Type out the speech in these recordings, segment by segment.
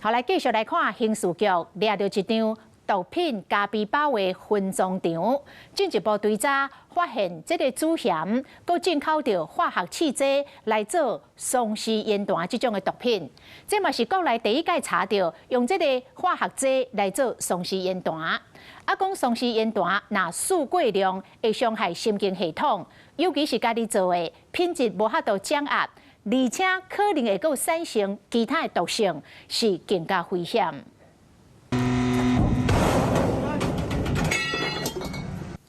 好，來繼續來看刑事局掠著一張毒品咖啡包的分裝場，進一步追查發現，這个主嫌閣進口著化學試劑來做喪屍煙彈這種的毒品，這嘛是國內第一擺查著用這个化學劑來做喪屍煙彈。啊，講喪屍煙彈若使過量會傷害神經系統，尤其是家己做的品質無法度掌握，而且可能會閣產生其他的毒性，是更加危險。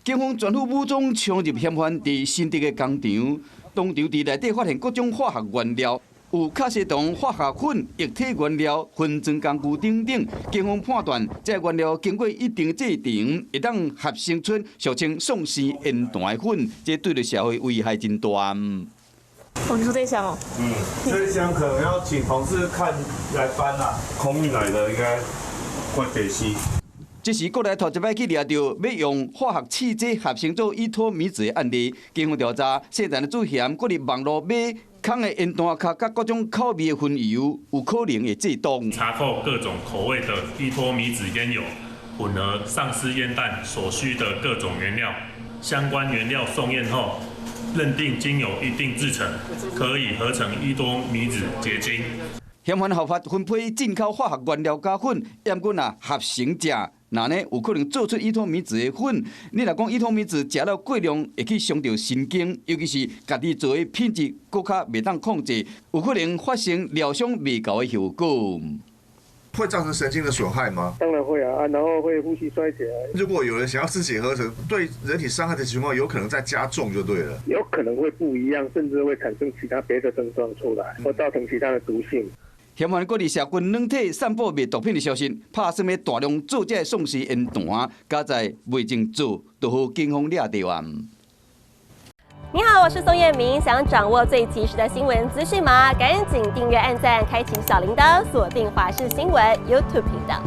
警方全副武裝衝入嫌犯佇新竹的工廠，當場佇內底發現各種化學原料，有卡士糖、化學粉、液體原料、分裝工具等等。警方判斷，這原料經過一定製程，會當合成出俗稱喪屍煙彈的粉，這對著社會危害真大。哦，你說這箱哦？嗯，這一箱可能要請同事看來搬啦，空運來的應該會給吸。這是國內頭一擺去掠著欲用化學試劑合成做依托咪酯的案例。警方調查，涉案的主嫌閣佇網路買空的煙彈殼，佮各種口味的薰油，有可能會製毒。查扣各種口味的依托咪酯煙油，混合喪屍煙彈所需的各種原料，相關原料送驗後，認定經有一定製程，可以合成依托咪酯結晶。嫌犯合法分配進口化學原料加粉，毋過若合成食，那呢有可能做出依托咪酯的粉。你若講依托咪酯食了過量，會去傷著神經，尤其是家己做的品質閣較袂當控制，有可能發生療傷袂夠的後果。會造成神經的損害嗎？當然會啊，然後會呼吸衰竭。如果有人想要自己合成，對人體傷害的情況有可能再加重就對了。有可能會不一樣，甚至會產生其他別的症狀出來，或造成其他的毒性。嫌犯閣佇社群軟體散布賣毒品的消息，拍算欲大量做這個喪屍煙彈，佳哉未經做，就予警方掠著啊！你好，我是宋燕明，想掌握最及時的新聞資訊嗎？趕緊訂閱、按讚、開啟小鈴鐺，鎖定華視新聞 YouTube 頻道。